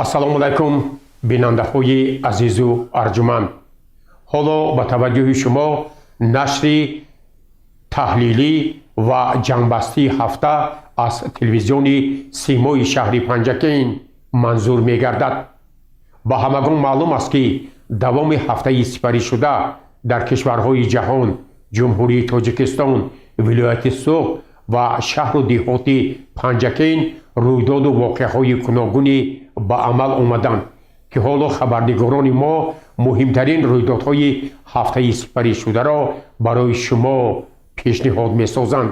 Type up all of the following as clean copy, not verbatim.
Ассалому алайкум, бинандаҳои азизу арҷуманд. Ҳоло ба таваҷҷӯҳи шумо нашри таҳлилӣ ва ҷамъбастии ҳафта аз телевизиони Симои шаҳри Панҷакент манзур мегардад. Ба ҳамагон маълум аст, ки давоми ҳафтаи сипаришуда дар кишварҳои ҷаҳон, Ҷумҳурии Тоҷикистон, вилояти Суғд ва шаҳру деҳоти Панҷакент рӯйдоду воқеаҳои гуногуне ба амал омаданд, ки ҳоло хабарнигорони мо муҳимтарин рӯйдодҳои ҳафтаи сипаришударо барои шумо пешниҳод месозанд.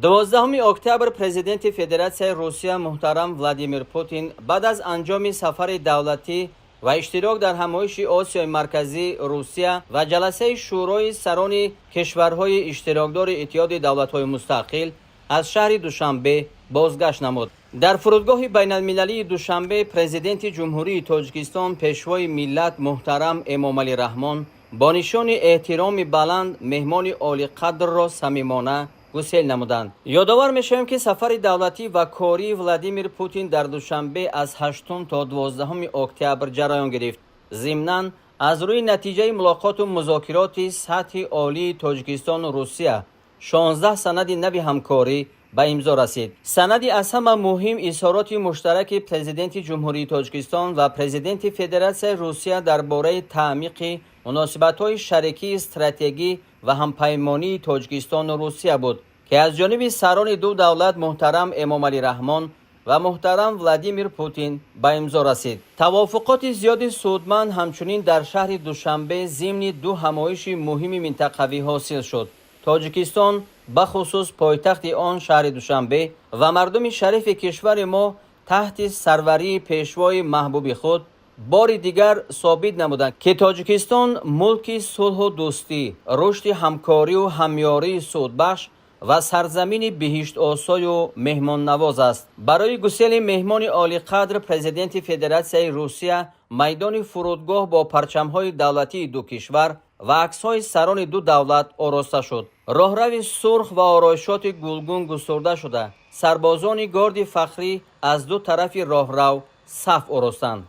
12 октябр Президенти Федератсияи Русия муҳтарам Владимир Путин баъд аз анҷоми сафари давлатӣ ва иштирок дар ҳамоиши Осиёи Марказӣ Русия ва ҷаласаи Шӯрои сарони кишварҳои иштирокдори Иттиҳоди Давлатҳои Мустақил аз шаҳри Душанбе бозгашт намуд. Дар фурудгоҳи байналмилалии Душанбе Президенти Ҷумҳурии Тоҷикистон, Пешвои миллат муҳтарам Эмомалӣ Раҳмон бо нишони эҳтироми баланд меҳмони олиқадрро самимона гусел намуданд. Ёдовар мешавем, ки сафари давлатӣ ва кории Владимир Путин дар Душанбе аз 8 то 12 октябр ҷараён гирифт. Зимнан, аз рӯи натиҷаи мулоқоту музокироти сатҳи олии Тоҷикистону Русия 16 санади нави ҳамкорӣ ба имзо расид. Санади аз ҳама муҳим изҳороти муштараки Президенти Ҷумҳурии Тоҷикистон ва Президенти Федератсияи Русия дар бораи таъмиқи муносибатҳои шарикии стратегӣ ва ҳампаймонии Тоҷикистону Русия буд, ки аз ҷониби сарони ду давлат муҳтарам Эмомалӣ Раҳмон ва муҳтарам Владимир Путин ба имзо расид. Тавофуқоти зиёди судманд ҳамчунин дар шаҳри Душанбе зимни ду ҳамоиши муҳими минтақавӣ ҳосил шуд. Тоҷикистон, бахусус пойтахти он шаҳри Душанбе ва мардуми шарифи кишвари мо таҳти сарварии пешвои маҳбуби худ бори дигар собит намуданд, ки Тоҷикистон мулки сулҳу дӯстӣ, рушди ҳамкорию ҳамёрии судбахш ва сарзамини биҳиштосою меҳмоннавоз аст. Барои гусели меҳмони олиқадр, Президенти Федератсияи Русия, майдони фурудгоҳ бо парчамҳои давлатии ду кишвар ва аксҳои сарони ду давлат ороста шуд. Роҳрави сурх ва ороишоти гулгун густурда шуда, сарбозони горди фахрӣ аз ду тарафи роҳрав саф оростанд.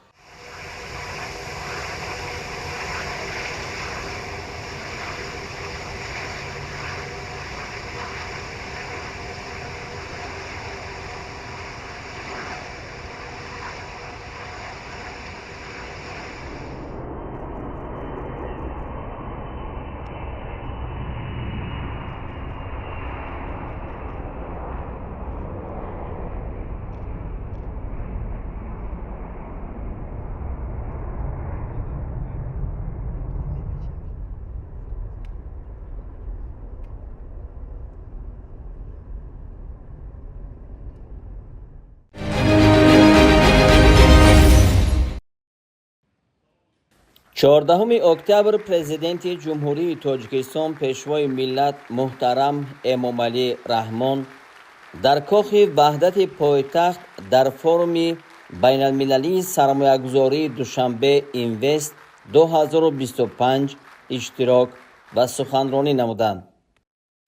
14 октябр Президенти Ҷумҳурии Тоҷикистон, Пешвои миллат муҳтарам Эмомалӣ Раҳмон дар Кохи Ваҳдати пойтахт дар форуми байналмилалии сармоягузории Душанбе Инвест 2025 иштирок ва суханронӣ намуданд.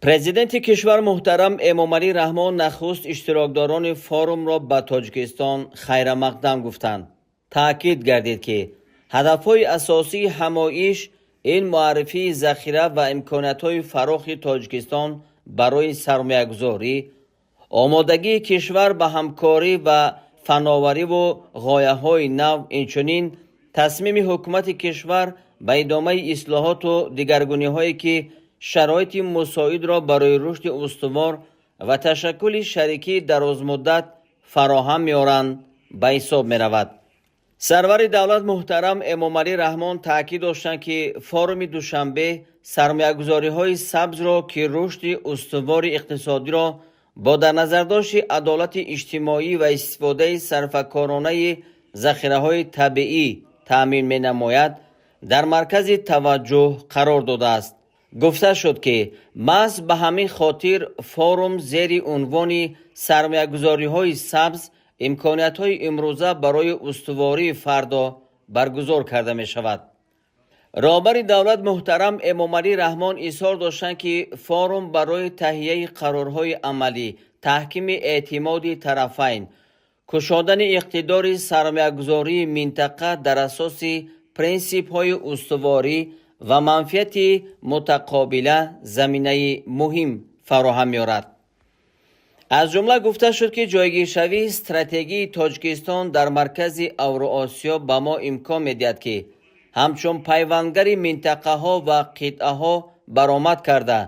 Президенти кишвар муҳтарам Эмомалӣ Раҳмон нахуст иштирокдорони форумро ба Тоҷикистон хайрамақдам гуфтанд. Таъкид гардид, ки ҳадафҳои асосии ҳамоиш ин муаррифии захира ва имкониятҳои фарохи Тоҷикистон барои сармоягузорӣ, омодагии кишвар ба ҳамкорӣ ва фановариву ғояҳои нав, инчунин тасмими ҳукумати кишвар ба идомаи ислоҳоту дигаргуниҳое, ки шароити мусоидро барои рушди устувор ва ташаккули шарикии дарозмуддат фароҳам меоранд, ба ҳисоб меравад. Сарвари давлат муҳтарам Эмомалӣ Раҳмон таъкид доштанд, ки форуми Душанбе сармоягузориҳои сабзро, ки рушди устувори иқтисодиро бо дар назардошти адолати иҷтимоӣ ва истифодаи сарфакоронаи захираҳои табиӣ таъмин менамояд, дар маркази таваҷҷӯҳ қарор додааст. Гуфта шуд, ки маҳз ба ҳамин хотир форум зери унвони «Сармоягузориҳои сабз: имкониятҳои имрӯза барои устувории фардо» баргузор карда мешавад. Роҳбари давлат муҳтарам Эмомалӣ Раҳмон изҳор доштанд, ки форум барои таҳияи қарорҳои амалӣ, таҳкими эътимоди тарафайн, кушодани иқтидори сармоягузории минтақа дар асоси принсипҳои устуворӣ ва манфиати мутақобила заминаи муҳим фароҳам меорад. Аз ҷумла гуфта шуд, ки ҷойгиршавии стратегии Тоҷикистон дар маркази Авроосиё ба мо имкон медиҳад, ки ҳамчун пайвандгари минтақаҳо ва қитъаҳо баромад карда,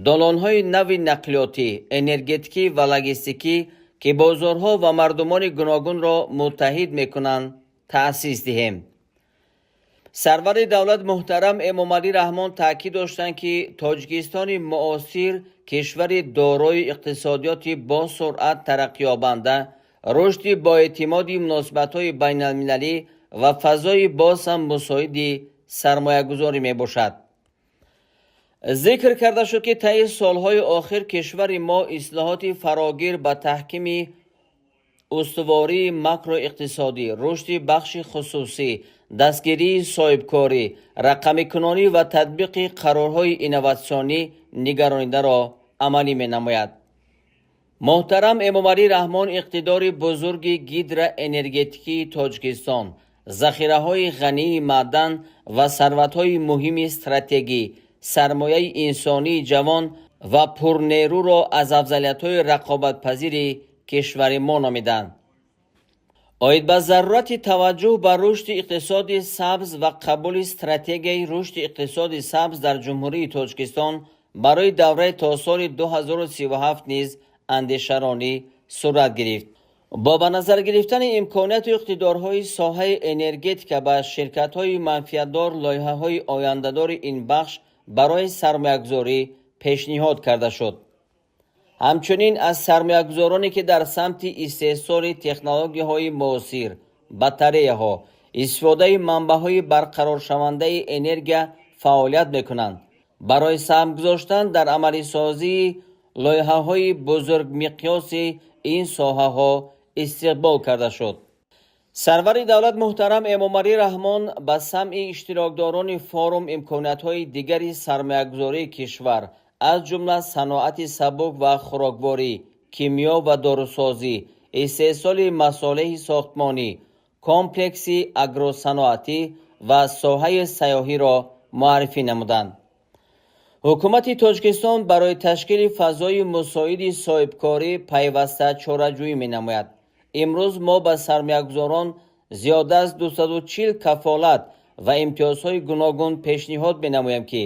долонҳои нави нақлиётӣ, энергетикӣ ва логистикӣ, ки бозорҳо ва мардумони гуногунро муттаҳид мекунанд, таъсис диҳем. Сарвари давлат муҳтарам Эмомалӣ Раҳмон таъкид доштанд, ки Тоҷикистони муосир кишвари дорои иқтисодиёти босуръат тараққиёбанда, рушди боэътимоди муносибатҳои байналмилалӣ ва фазои боз ҳам мусоиди сармоягузорӣ мебошад. Зикр карда шуд, ки таи солҳои охир кишвари мо ислоҳоти фарогир ба таҳкими устувории макроиқтисодӣ, рушди бахши хусусӣ, дастгирии соҳибкорӣ, рақамикунонӣ ва татбиқи қарорҳои инноватсионӣ нигаронидаро амалӣ менамояд. Муҳтарам Эмомалӣ Раҳмон иқтидори бузурги гидроэнергетикии Тоҷикистон, захираҳои ғании маъдан ва сарватҳои муҳими стратегӣ, сармояи инсонии ҷавон ва пурнерӯро аз афзалиятҳои рақобатпазири кишвари мо номиданд. Оид ба зарурати таваҷҷӯҳ ба рушди иқтисоди сабз ва қабули стратегияи рушди иқтисоди сабз дар Ҷумҳурии Тоҷикистон барои давраи то соли 2037 низ андешаронӣ сурат гирифт. Бо ба назар гирифтани имконияту иқтидорҳои соҳаи энергетика ба ширкатҳои манфиатдор лоиҳаҳои ояндадори ин бахш барои сармоягузорӣ пешниҳод карда шуд. Ҳамчунин аз сармоягузороне, ки дар самти истеҳсоли технологияҳои муосир, батареяҳо, истифодаи манбаъҳои барқароршавандаи энергия фаъолият мекунанд, барои саҳм гузоштан дар амалисозии лоиҳаҳои бузургмиқёси ин соҳаҳо истиқбол карда шуд. Сарвари давлат муҳтарам Эмомалӣ Раҳмон ба самъи иштирокдорони форум имкониятҳои дигари сармоягузории кишвар, аз ҷумла саноати сабук ва хӯрокворӣ, кимиё ва дорусозӣ, истеҳсоли масолеҳи сохтмонӣ, комплекси агросаноатӣ ва соҳаи сайёҳиро муаррифӣ намуданд. Ҳукумати Тоҷикистон барои ташкили фазои мусоиди соҳибкорӣ пайваста чораҷӯӣ менамояд. Имрӯз мо ба сармоягузорон зиёда аз 240 кафолат ва имтиёзҳои гуногун пешниҳод менамоем, ки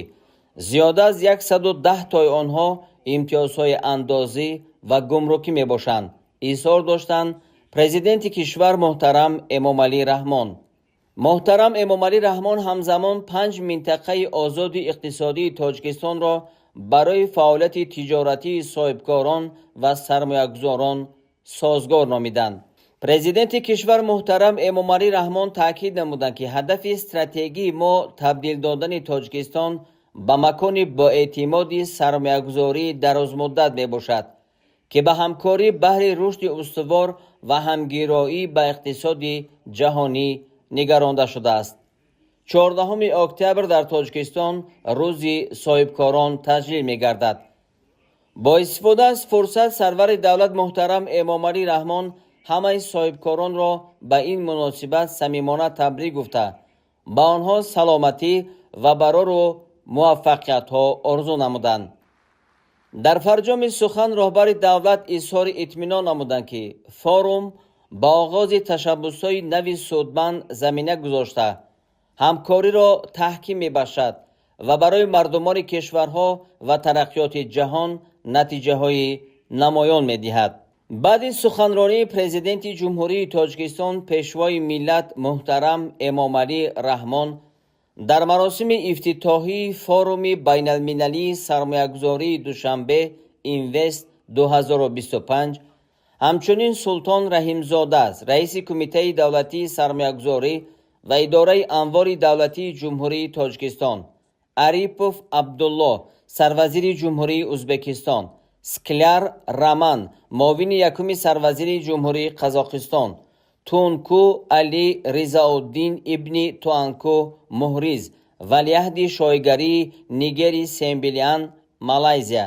зиёда аз 110 тои онҳо имтиёзҳои андозӣ ва гумрукӣ мебошанд, изҳор доштанд Президенти кишвар муҳтарам Эмомалӣ Раҳмон. Муҳтарам Эмомалӣ Раҳмон ҳамзамон панҷ минтақаи озоди иқтисодии Тоҷикистонро барои фаъолияти тиҷоратии соҳибкорон ва сармоягузорон созгор номиданд. Президенти кишвар муҳтарам Эмомалӣ Раҳмон таъкид намуданд, ки ҳадафи стратегии мо табдил додани Тоҷикистон ба макони боэътимоди сармоягузории дарозмуддат мебошад, ки ба ҳамкорӣ баҳри рушди устувор ва ҳамгироӣ ба иқтисоди ҷаҳонӣ нигаронда шудааст. 14 октябр дар Тоҷикистон Рӯзи соҳибкорон таҷлил мегардад. Бо истифода аз фурсат сарвари давлат муҳтарам Эмомалӣ Раҳмон ҳамаи соҳибкоронро ба ин муносибат самимона табрик гуфта, ба онҳо саломатӣ ва барору муваффақиятҳо орзу намуданд. Дар фарҷоми сухан роҳбари давлат изҳори итминон намуданд, ки форум ба оғози ташаббусҳои нави судманд замина гузошта, ҳамкориро таҳким мебахшад ва барои мардумони кишварҳо ва тараққиёти ҷаҳон натиҷаҳои намоён медиҳад. Баъди суханронии Президенти Ҷумҳурии Тоҷикистон, Пешвои миллат муҳтарам Эмомалӣ Раҳмон дар маросими ифтитоҳии форуми байналмилалии сармоягузории Душанбе Инвест 2025 ҳамчунин Султон Раҳимзода, раиси Кумитаи давлатии сармоягузорӣ ва идораи амволи давлатии Ҷумҳурии Тоҷикистон, Арипов Абдулло, сарвазири Ҷумҳурии Ӯзбекистон, Скляр Роман, муовини якуми сарвазири Ҷумҳурии Қазоқистон, Тунку Али Ризауддин ибни Туанку Муҳриз, Валиаҳди шоҳигарии Нигери Сембилиан, Малайзия,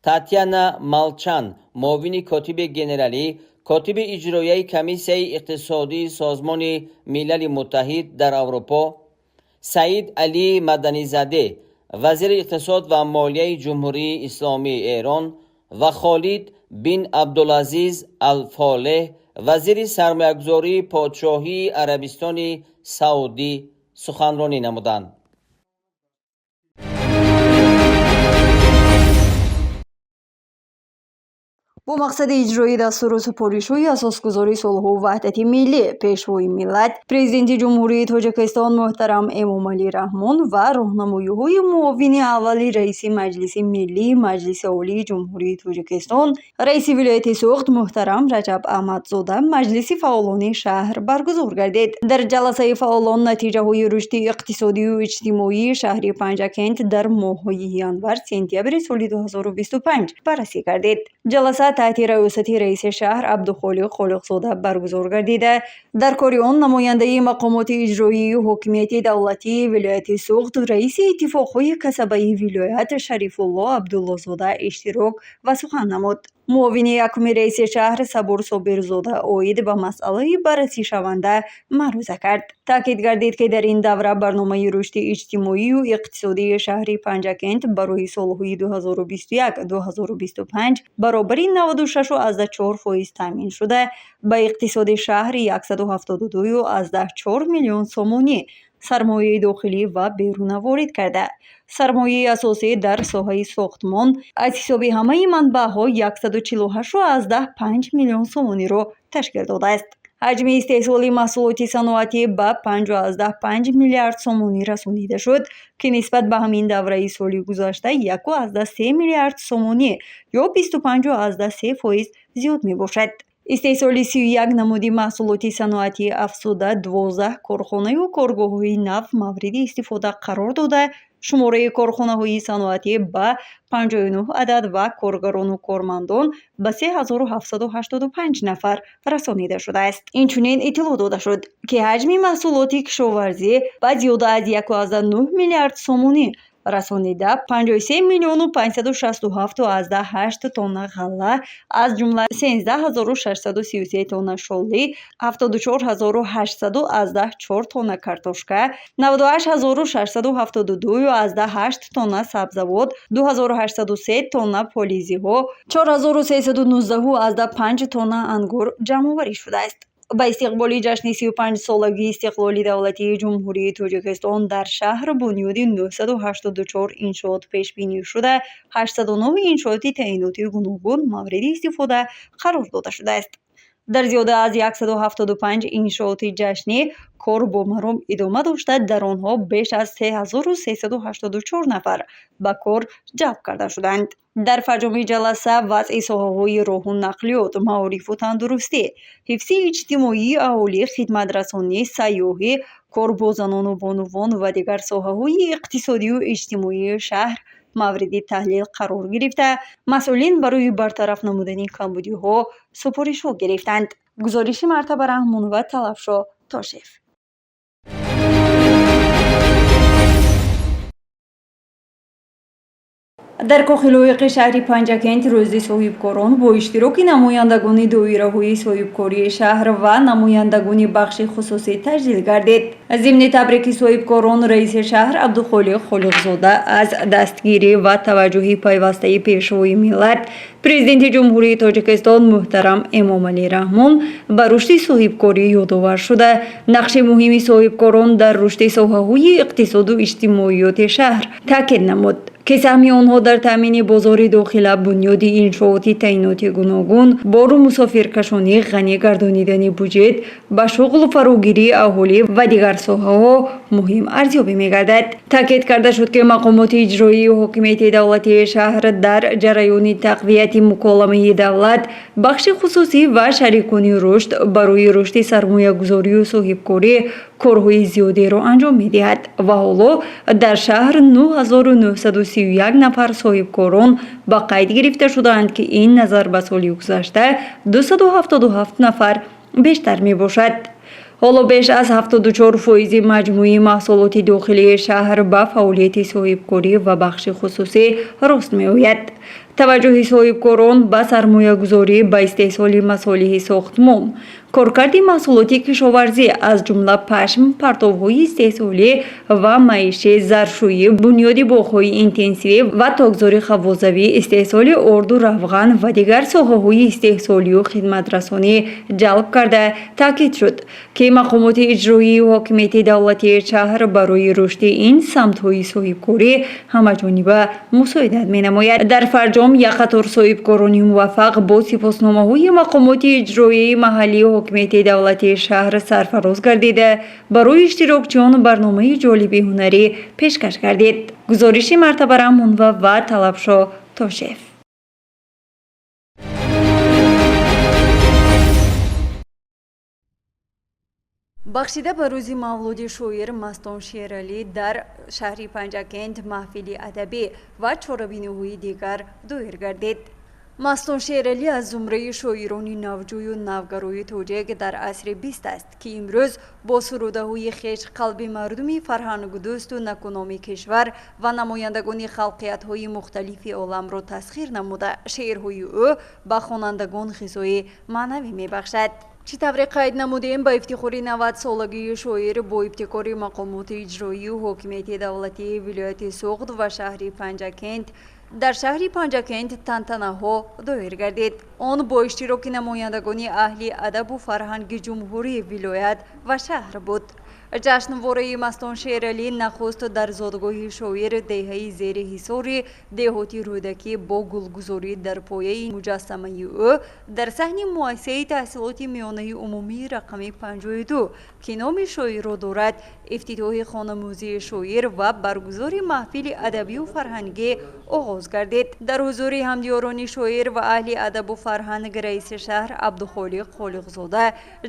Татьяна Малчан, муовини котиби генералӣ, котиби иҷроияи Комиссияи иқтисодии Созмони Милали Муттаҳид дар Аврупо, Саид Алӣ Маданизаде, вазири иқтисод ва молияи Ҷумҳурии Исломии Эрон ва Холид бин Абдулазиз Алфолеҳ, вазири сармоягузории Подшоҳии Арабистони Саудӣ суханронӣ намуданд. Бо мақсади иҷрои дастуру супоришҳои Асосгузори сулҳу ваҳдати миллӣ, Пешвои миллат, Президенти Ҷумҳурии Тоҷикистон муҳтарам Эмомалӣ Раҳмон ва роҳнамоиҳои муовини аввали раиси Маҷлиси Миллии Маҷлиси Олии Ҷумҳурии Тоҷикистон, раиси вилояти Суғд муҳтарам Раҷаб Аҳмадзода маҷлиси фаъолони шаҳр баргузор гардид. Дар ҷаласаи фаъолон натиҷаҳои рушди иқтисодию иҷтимоии шаҳри Панҷакент дар моҳҳои январ-сентябри соли 2025 баррасӣ гардид. Ҷаласа таҳти раёсати раиси шаҳр Абдухолиқ Холиқзода баргузор гардида, дар кори он намояндаи мақомоти иҷроии ҳокимияти давлатии вилояти Суғд, раиси иттифоқҳои касабаи вилоят Шарифулло Абдуллозода иштирок ва сухан намуд. Муовини якуми раиси шаҳр Сабур Собирзода оид ба масъалаи баррасишаванда маъруза кард. Таъкид гардид, ки дар ин давра барномаи рушди иҷтимоию иқтисодии шаҳри Панҷакент барои солҳои 2021-2025 баробари 96,4% таъмин шуда, ба иқтисоди шаҳр 172,4 миллион сомонӣ сармояи дохилӣ ва беруна ворид карда, сармояи асосӣ дар соҳаи сохтмон аз ҳисоби ҳамаи манбаъҳо 148,5 миллион сомониро ташкил додааст. Ҳаҷми истеҳсоли маҳсулоти саноатӣ ба 5,5 миллиард сомонӣ расонида шуд, ки нисбат ба ҳамин давраи соли гузашта 1,3 миллиард сомонӣ ё 25,3% зиёд мебошад. Истеҳсоли 31 намуди маҳсулоти саноатӣ афзуда, 12 корхонаю коргоҳҳои нав мавриди истифода қарор дода, шумораи корхонаҳои саноатӣ ба 59 адад ва коргарону кормандон ба 3785 нафар расонида шудааст. Инчунин иттилоъ дода шуд, ки ҳаҷми маҳсулоти кишоварзӣ ба зиёда аз 1,9 миллиард сомонӣ расонида, 53 миллиону 567,8 тонна ғалла, аз ҷумла 13 633 тонна шолӣ, 74 804 тонна картошка, 98 672,8 тонна сабзавот, 2803 тонна полизиҳо, 4319,5 тонна ангур ҷамъоварӣ шудааст. Ба истиқболи ҷашни 35-солагии истиқлоли давлатии Ҷумҳурии Тоҷикистон дар шаҳр бунёди 984 иншоот пешбинӣ шуда, 809 иншооти таъиноти гуногун мавриди истифода қарор дода шудааст. Дар зиёда аз 175 иншооти ҷашнӣ кор бо маром идома дошта, дар онҳо беш аз 3384 нафар ба кор ҷалб карда шуданд. Дар фарҷоми ҷаласа вазъи соҳаҳои роҳу нақлиёт, маорифу тандурустӣ, ҳифзи иҷтимоии аҳолӣ, хидматрасонӣ, сайёҳӣ, кор бо занону бонувон ва дигар соҳаҳои иқтисодию иҷтимоии шаҳр мавриди таҳлил қарор гирифта, масъулин барои бартараф намудани камбудиҳо супоришҳо гирифтанд. Гузориши Мартаба Раҳмонова, Талабшо Тошев. Дар кохи лоиқи шаҳри Панҷакент рӯзи соҳибкорон бо иштироки намояндагони доираҳои соҳибкории шаҳр ва намояндагони бахши хусусӣ таҷлил гардид. Зимни табрики соҳибкорон раиси шаҳр Абдухолиқ Холиқзода аз дастгирӣ ва таваҷҷӯҳи пайвастаи Пешвои миллат, Президенти Ҷумҳурии Тоҷикистон муҳтарам Эмомалӣ Раҳмон ба рушди соҳибкорӣ ёдовар шуда, нақши муҳими соҳибкорон дар рушди соҳаҳои иқтисоду иҷтимоиёти шаҳр таъкид намуд, ки саҳми онҳо дар таъмини бозори дохила, бунёди иншооти таъиноти гуногун, бору мусофиркашонӣ, ғанӣ гардонидани буҷет, ба шуғлу фарогирии аҳолӣ ва дигар соҳаҳо муҳим арзёбӣ мегардад. Таъкид карда шуд, ки мақомоти иҷроии ҳокимияти давлатии шаҳр дар ҷараёни тақвияти муколамаи давлат, бахши хусусӣ ва шарикони рушд барои рушди сармоягузорию соҳибкорӣ корҳои зиёдеро анҷом медиҳад ва ҳоло дар шаҳр 9931 нафар соҳибкорон ба қайд гирифта шудаанд, ки ин назар ба соли гузашта 277 нафар бештар мебошад. Ҳоло беш аз 74 фоизи маҷмӯи маҳсулоти дохилии шаҳр ба фаъолияти соҳибкорӣ ва бахши хусусӣ рост меояд. Таваҷҷӯҳи соҳибкорон ба сармоягузорӣ ба истеҳсоли масолеҳи сохтмон, коркарди маҳсулоти кишоварзӣ, аз ҷумла пашм, партовҳои истеҳсолӣ ва маишӣ, заршӯӣ, бунёди боғҳои интенсивӣ ва токзори хаввозавӣ, истеҳсоли орду равған ва дигар соҳаҳои истеҳсолию хидматрасонӣ ҷалб карда, таъкид шуд, ки мақомоти иҷроии ҳокимияти давлатии шаҳр барои рушди ин самтҳои соҳибкорӣ ҳамаҷониба мусоидат менамояд. Дар фарҷом як қатор соҳибкорони муваффақ бо сипосномаҳои мақомоти иҷроияи маҳаллии ҳокимияти давлатии шаҳр сарфароз гардида, барои иштирокчиён барномаи ҷолиби ҳунарӣ пешкаш гардид. Гузориши Мартаба Раҳмонова ва Талабшо Тошев. Бахшида ба рӯзи мавлуди шоир Мастон Шералӣ дар шаҳри Панҷакент маҳфили адабӣ ва чорабиниҳои дигар доир гардид. Мастон Шералӣ аз зумраи шоирони навҷӯю навгарои тоҷик дар асри бист аст, ки имрӯз бо сурудаҳои хеш қалби мардуми фарҳангдӯсту накуноми кишвар ва намояндагони халқиятҳои мухталифи оламро тасхир намуда, шеърҳои ӯ ба хонандагон ғизои маънавӣ мебахшад. Чӣ тавре қайд намудем, ба ифтихори 90-солагии шоир бо ибтикори мақомоти иҷроию ҳокимияти давлатии вилояти Суғд ва шаҳри Панҷакент дар шаҳри Панҷакент тантанаҳо доир гардид. Он бо иштироки намояндагони аҳли адабу фарҳанги ҷумҳурӣ, вилоят ва шаҳр буд. Ҷашнвораи Мастон Шералӣ нахуст дар зодгоҳи шоир, деҳаи Зери Ҳисори деҳоти Рӯдакӣ, бо гулгузорӣ дар пояи муҷассамаи ӯ дар саҳни муассисаи таҳсилоти миёнаи умумии рақами 52, ки номи шоирро дорад, ифтитоҳи хонамузеи шоир ва баргузори маҳфили адабию фарҳангӣ оғоз гардид. Дар ҳузури ҳамдиёрони шоир ва аҳли адабу фарҳанг раиси шаҳр Абдухолиқ Холиқзода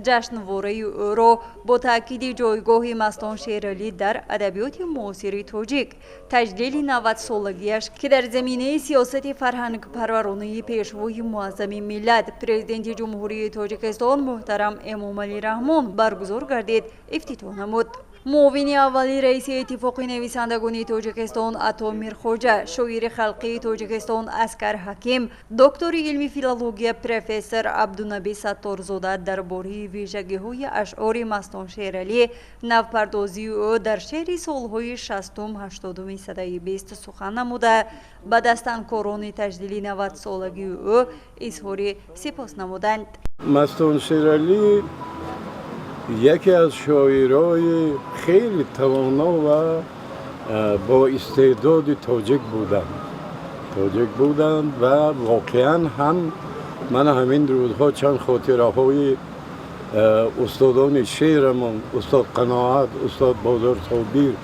ҷашнвораи ӯро бо таъкиди ҷойгоҳи Мастон Шералӣ дар адабиёти муосири тоҷик, таҷлили 90-солагиаш, ки дар заминаи сиёсати фарҳангпарваронаи Пешвои муаззами миллат, Президенти Ҷумҳурии Тоҷикистон муҳтарам Эмомалӣ Раҳмон баргузор гардид, ифтитоҳ намуд. Муовини аввали раиси Иттифоқи нависандагони Тоҷикистон Ато Мирхоҷа, шоири халқии Тоҷикистон Аскар Ҳаким, доктори илми филология, профессор Абдунаби Сатторзода дар бораи вижагиҳои ашъори Мастон Шералӣ, навпардозии ӯ дар шеъри солҳои шастум ҳаштодуми садаи бист сухан намуда, ба дастанкорони таҷлили 90-солагии ӯ изҳори сипос намуданд. Мастон Шералӣ яке аз шоирои хеле тавоно ва бо истеъдоди тоҷик буданд ва воқеан ҳам ман ҳамин рӯзҳо чанд хотираҳои устодони шеърамон, устод Қаноат, устод Бозор Собир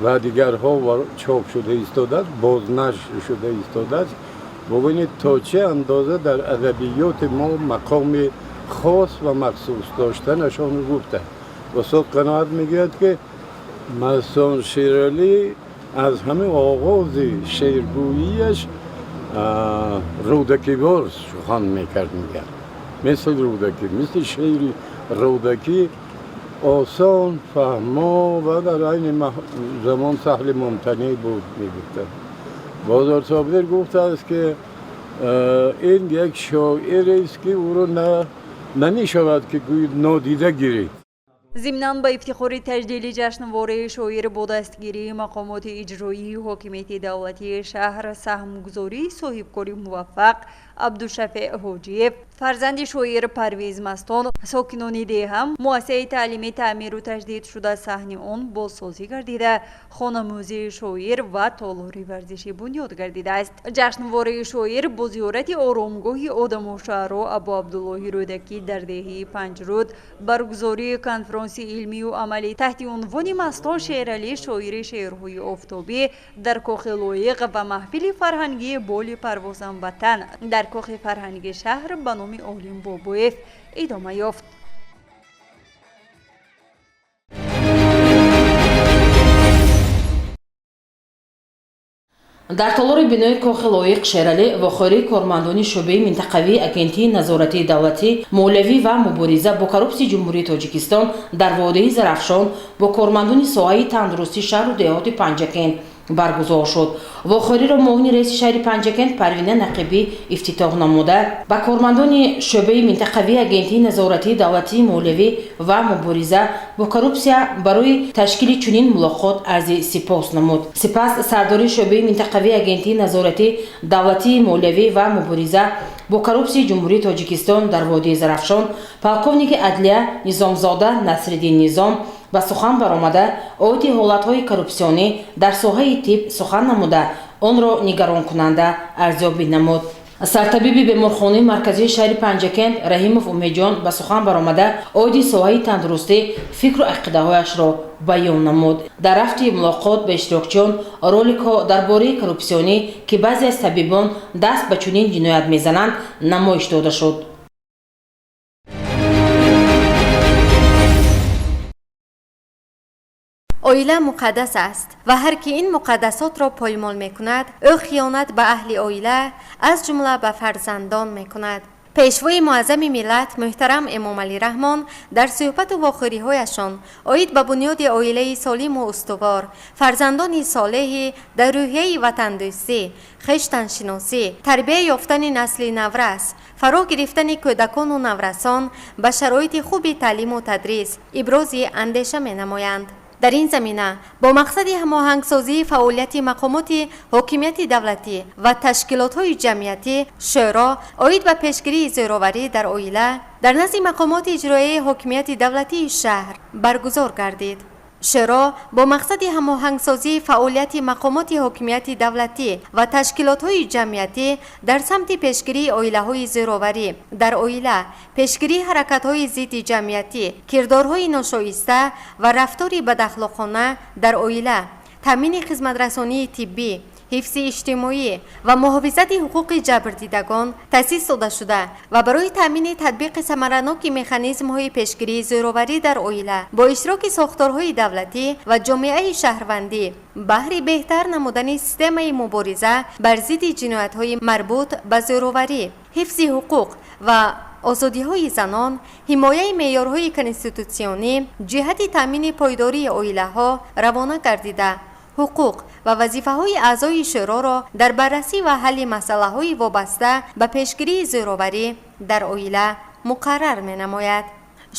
ва дигарҳо чоп шуда истодааст, бознашр шуда истодааст. Бубинед, то чӣ андоза дар адабиёти мо мақоми хос ва махсус доштанашонро гуфта. Устод Қаноат мегӯяд, ки Мастон Шералӣ аз ҳамин оғози шеъргӯияш рӯдакивор сухан мекард, мегӯяд, мисли Рӯдакӣ, мисли шеъри Рӯдакӣ осон фаҳмо ва дар айни замон саҳли мумтанеъ буд, мегуфтанд. Бозор Собир гуфтааст, ки ин як шоирест, ки ӯро намешавад, ки гӯед, нодида гиред. Зимнан, ба ифтихори таҷлили ҷашнвораи шоир бо дастгирии мақомоти иҷроии ҳокимияти давлатии шаҳр саҳмгузории соҳибкори муваффақ Абдушафеъ Ҳоҷиев, фарзанди шоир Парвиз Мастон, сокинони деҳа муассисаи таълимӣ таъмиру таҷдид шуда, саҳни он бозсозӣ гардида, хонамузеи шоир ва толори варзишӣ бунёд гардидааст. Ҷашнвораи шоир бо зиёрати оромгоҳи одамушаъро Абу Абдуллоҳи Рӯдакӣ дар деҳаи Панҷруд, баргузории конфронси илмию амалӣ таҳти унвони «Мастон Шералӣ: шоири шеърҳои офтобӣ» дар кохи Лоиқ ва маҳфили фарҳангии «Боли парвозам ватан» дар кохи фарҳанги шаҳр ба номи Олим Бобоев идома ёфт. Дар толори бинои Кохи Лоиқ Шералӣ вохӯрии кормандони шӯъбаи минтақавии Агентии назоратии давлатӣ, молиявӣ ва мубориза бо коррупсияи Ҷумҳурии Тоҷикистон дар водии Зарафшон бо кормандони соҳаи тандурустии шаҳру деҳоти Панҷакент баргузор шуд. Вохӯриро муовини раиси шаҳри Панҷакент Парвина Нақибӣ ифтитоҳ намуда, ба кормандони шӯъбаи минтақавии Агентии назоратии давлатии молиявӣ ва мубориза бо коррупсия барои ташкили чунин мулоқот арзи сипос намуд. Сипас сардори шӯъбаи минтақавии Агентии назоратии давлатии молиявӣ ва мубориза бо коррупсияи Ҷумҳурии Тоҷикистон дар водии Зарафшон, полковники адлия Низомзода Насриддин Низом ба сухан баромада, оиди ҳолатҳои коррупсионӣ дар соҳаи тиб сухан намуда, онро нигаронкунанда арзёбӣ намуд. Сартабиби беморхонаи марказии шаҳри Панҷакент Раҳимов Умедҷон ба сухан баромада, оиди соҳаи тандурустӣ фикру ақидаҳояшро баён намуд. Дар рафти мулоқот ба иштирокчиён роликҳо дар бораи коррупсионӣ, ки баъзе аз табибон даст ба чунин ҷиноят мезананд, намоиш дода шуд. Оила муқаддас аст ва ҳар ки ин муқаддасотро поймол мекунад, ӯ хиёнат ба аҳли оила, аз ҷумла ба фарзандон мекунад. Пешвои муаззами миллат муҳтарам Эмомалӣ Раҳмон дар суҳбату вохӯриҳояшон оид ба бунёди оилаи солиму устувор, фарзандони солеҳӣ дар рӯҳияи ватандӯстӣ, хештаншиносӣ, тарбия ёфтани насли наврас, фаро гирифтани кӯдакону наврасон ба шароити хуби таълиму тадрис ибрози андеша менамоянд. Дар ин замина бо мақсади ҳамоҳангсозии фаъолияти мақомоти ҳокимияти давлатӣ ва ташкилотҳои ҷамъиятӣ, шӯро оид ба пешгирии зӯроварӣ дар оила дар назди мақомоти иҷроияи ҳокимияти давлатии шаҳр баргузор гардид. Шӯро бо мақсади ҳамоҳангсозии фаъолияти мақомоти ҳокимияти давлатӣ ва ташкилотҳои ҷамъиятӣ дар самти пешгирии оилаҳои зӯроварӣ дар оила, пешгирии ҳаракатҳои зидди ҷамъиятӣ, кирдорҳои ношоиста ва рафтори бадахлоқона дар оила, таъмини хизматрасонии тиббӣ, ҳифзи иҷтимоӣ ва муҳофизати ҳуқуқи ҷабрдидагон таъсис дода шуда ва барои таъмини татбиқи самараноки механизмҳои пешгирии зӯроварӣ дар оила бо иштироки сохторҳои давлатӣ ва ҷомеаи шаҳрвандӣ баҳри беҳтар намудани системаи мубориза бар зидди ҷиноятҳои марбут ба зӯроварӣ, ҳифзи ҳуқуқ ва озодиҳои занон, ҳимояи меъёрҳои конститутсионӣ ҷиҳати таъмини пойдории оилаҳо равона гардида, ҳуқуқ ва вазифаҳои аъзои шӯроро дар баррасӣ ва ҳалли масъалаҳои вобаста ба пешгирии зӯроварӣ дар оила муқаррар менамояд.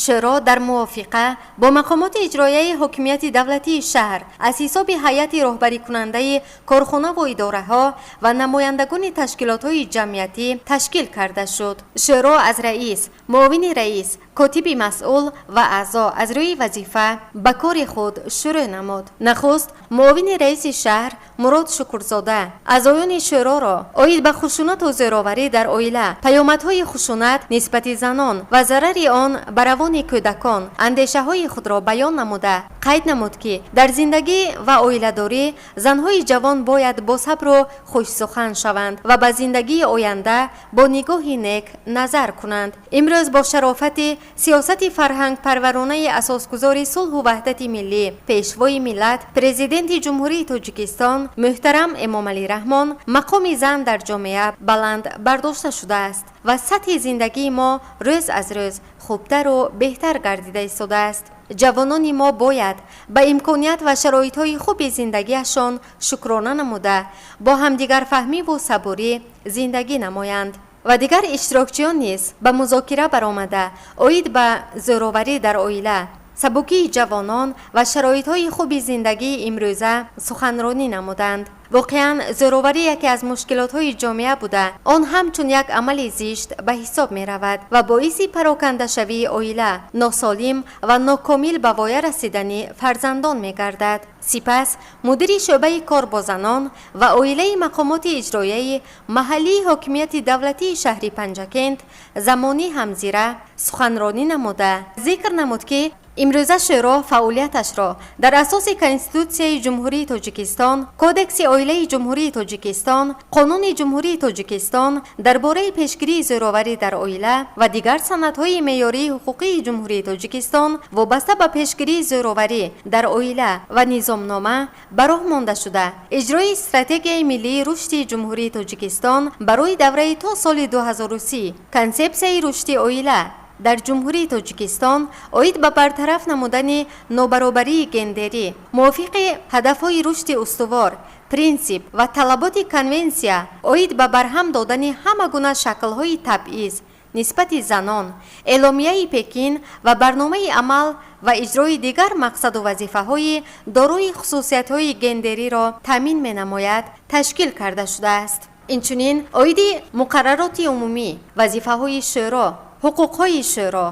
Шӯро дар мувофиқа бо мақомоти иҷроияи ҳокимияти давлатии шаҳр аз ҳисоби ҳайати роҳбарикунандаи корхонаву идораҳо ва намояндагони ташкилотҳои ҷамъиятӣ ташкил карда шуд. Шӯро аз раис, муовини раис, котиби масъул ва аъзо аз рӯи вазифа ба кори худ шурӯъ намуд. Нахуст муовини раиси шаҳр Мурод Шукурзода аъзоёни шӯроро оид ба хушунату зӯроварӣ дар оила, паёмадҳои хушунат нисбати занон ва зарари он ба равони кӯдакон андешаҳои худро баён намуда, қайд намуд, ки дар зиндагӣ ва оиладорӣ занҳои ҷавон бояд босабру хушсухан шаванд ва ба зиндагии оянда бо нигоҳи нек назар кунанд. Имрӯз бо шарофати сиёсати фарҳангпарваронаи асосгузори сулҳу ваҳдати миллӣ, Пешвои миллат, Президенти Ҷумҳурии Тоҷикистон муҳтарам Эмомалӣ Раҳмон мақоми зан дар ҷомеа баланд бардошта шудааст ва сатҳи зиндагии мо рӯз аз рӯз хубтару беҳтар гардида истодааст. Ҷавонони мо бояд ба имконият ва шароитҳои хуби зиндагиашон шукрона намуда, бо ҳамдигарфаҳмиву сабурӣ зиндагӣ намоянд. Ва дигар иштирокчиён низ ба музокира баромада, оид ба зӯроварӣ дар оила, сабукии ҷавонон ва шароитҳои хуби зиндагии имрӯза суханронӣ намуданд. Воқеан, зӯроварӣ яке аз мушкилотҳои ҷомеа буда, он ҳамчун як амали зишт ба ҳисоб меравад ва боиси парокандашавии оила, носолим ва нокомил ба воя расидани фарзандон мегардад. Сипас мудири шӯъбаи кор бо занон ва оилаи мақомоти иҷроияи маҳаллии ҳокимияти давлатии шаҳри Панҷакент Замонӣ Ҳамзира суханронӣ намуда, зикр намуд, ки Имрӯза шӯро фаъолияташро дар асоси Конститутсияи Ҷумҳурии Тоҷикистон, Кодекси оилаи Ҷумҳурии Тоҷикистон, Қонуни Ҷумҳурии Тоҷикистон дар бораи пешгирии зӯроварӣ дар оила ва дигар санадҳои меъёрии ҳуқуқии Ҷумҳурии Тоҷикистон вобаста ба пешгирии зӯроварӣ дар оила ва низомнома ба роҳ монда шуда, иҷрои Стратегияи миллии рушди Ҷумҳурии Тоҷикистон барои давраи то соли 2030, Консепсияи рушди оила дар Ҷумҳурии Тоҷикистон оид ба бартараф намудани нобаробарии гендерӣ мувофиқи ҳадафҳои рушди устувор, принсип ва талаботи Конвенсия оид ба барҳам додани ҳама гуна шаклҳои табъиз нисбати занон, Эъломияи Пекин ва барномаи амал ва иҷрои дигар мақсаду вазифаҳои дорои хусусиятҳои гендериро таъмин менамояд, ташкил карда шудааст. Инчунин оиди муқаррароти умумӣ, вазифаҳои шӯро, ҳуқуқҳои шӯро,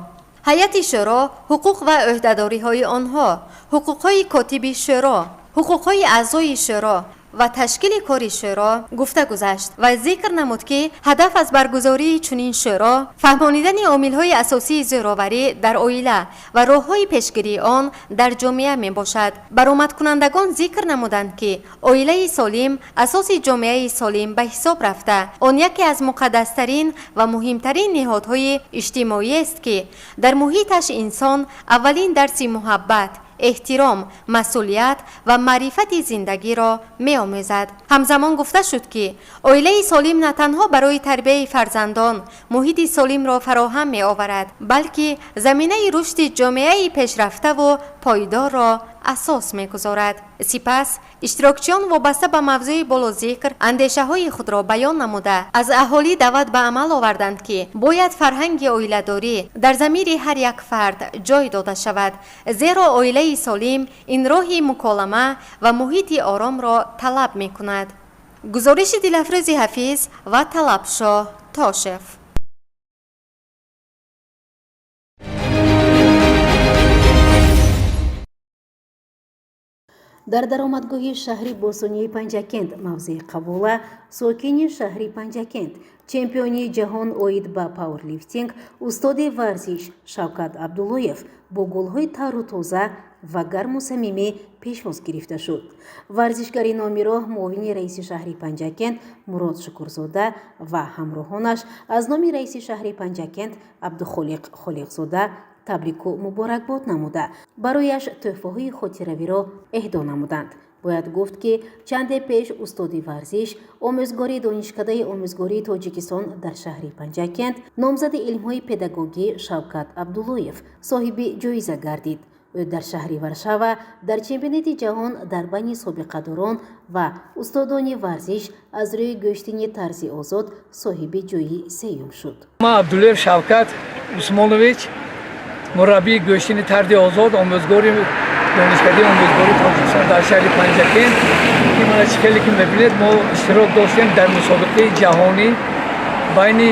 ҳайати шӯро, ҳуқуқ ва ӯҳдадориҳои онҳо, ҳуқуқҳои котиби шӯро, ҳуқуқҳои аъзои шӯро ва ташкили кори шӯро гуфта гузашт ва зикр намуд, ки ҳадаф аз баргузории чунин шӯро фаҳмонидани омилҳои асосии зӯроварӣ дар оила ва роҳҳои пешгирии он дар ҷомеа мебошад. Баромадкунандагон зикр намуданд, ки оилаи солим асоси ҷомеаи солим ба ҳисоб рафта, он яке аз муқаддастарин ва муҳимтарин ниҳодҳои иҷтимоиест, ки дар муҳиташ инсон аввалин дарси муҳаббат, эҳтиром, масъулият ва маърифати зиндагиро меомӯзад. Ҳамзамон гуфта шуд, ки оилаи солим на танҳо барои тарбияи фарзандон муҳити солимро фароҳам меоварад, балки заминаи рушди ҷомеаи пешрафтаву пойдорро асос мегузорад. Сипас иштирокчиён вобаста ба мавзӯи болозикр андешаҳои худро баён намуда, аз аҳолӣ даъват ба амал оварданд, ки бояд фарҳанги оиладорӣ дар замири ҳар як фард ҷой дода шавад, зеро оилаи солим ин роҳи муколама ва муҳити оромро талаб мекунад. Гузориши Дилафрӯзи Ҳафиз ва Талабшоҳ Тошев. Дар даромадгоҳи шаҳри бостонии Панҷакент, мавзеи Қабула, сокини шаҳри Панҷакент, чемпиони ҷаҳон оид ба пауэрлифтинг, устоди варзиш Шавкат Абдуллоев бо гулҳои тару тоза ва гарму самимӣ пешвоз гирифта шуд. Варзишгари номироҳ муовини раиси шаҳри Панҷакент Мурод Шукурзода ва ҳамроҳонаш аз номи раиси шаҳри Панҷакент Абдухолиқ Холиқзода табрику муборакбод намуда, барояш тӯҳфаҳои хотиравиро эҳдо намуданд. Бояд гуфт, ки чанде пеш устоди варзиш, омӯзгори Донишкадаи омӯзгории Тоҷикистон дар шаҳри Панҷакент, номзади илмҳои педагогӣ Шавкат Абдуллоев соҳиби ҷоиза гардид. Ӯ дар шаҳри Варшава дар чемпионати ҷаҳон дар байни собиқадорон ва устодони варзиш аз рӯи гӯштини тарзи озод соҳиби ҷойи сеюм шуд. Ман Абдуллоев Шавкат Усмонович, мураббии гӯштини тарзи озод, омӯзгори Донишкадаи омӯзгории Тоҷикистон дар шаҳри Панҷакент, ки мана чӣ хеле ки мебинед, мо иштирок доштем дар мусобиқаи ҷаҳонӣ байни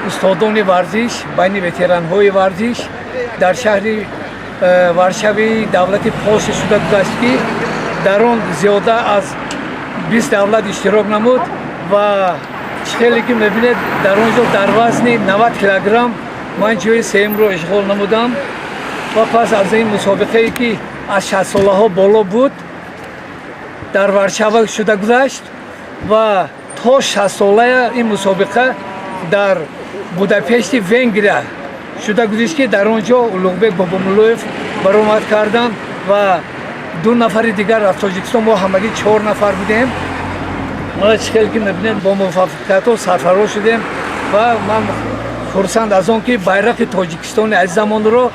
устодони варзиш, байни ветеранҳои варзиш дар шаҳри Варшави давлати Полша шуда гузашт, ки дар он зиёда аз 20 давлат иштирок намуд. Ва чӣ хеле ки мебинед, дар он ҷо дар вазни 90 килограмм ман ҷои сеюмро ишғол намудам. Ва пас аз ин мусобиқае, ки аз 60-солаҳо боло буд, дар Варшава шуда гузашт ва то 60-солая ин мусобиқа дар Будапешти Венгрия шуда гузашт, ки дар он ҷо Улуғбек Бобомуллоев баромад карданд ва ду нафари дигар аз Тоҷикистон. Мо ҳамагӣ чор нафар будем. Мана чӣ хеле ки мебинед, бо муваффақиятҳо сарфароз шудем ва ман хурсанд аз он, ки байрақи Тоҷикистони азизамонро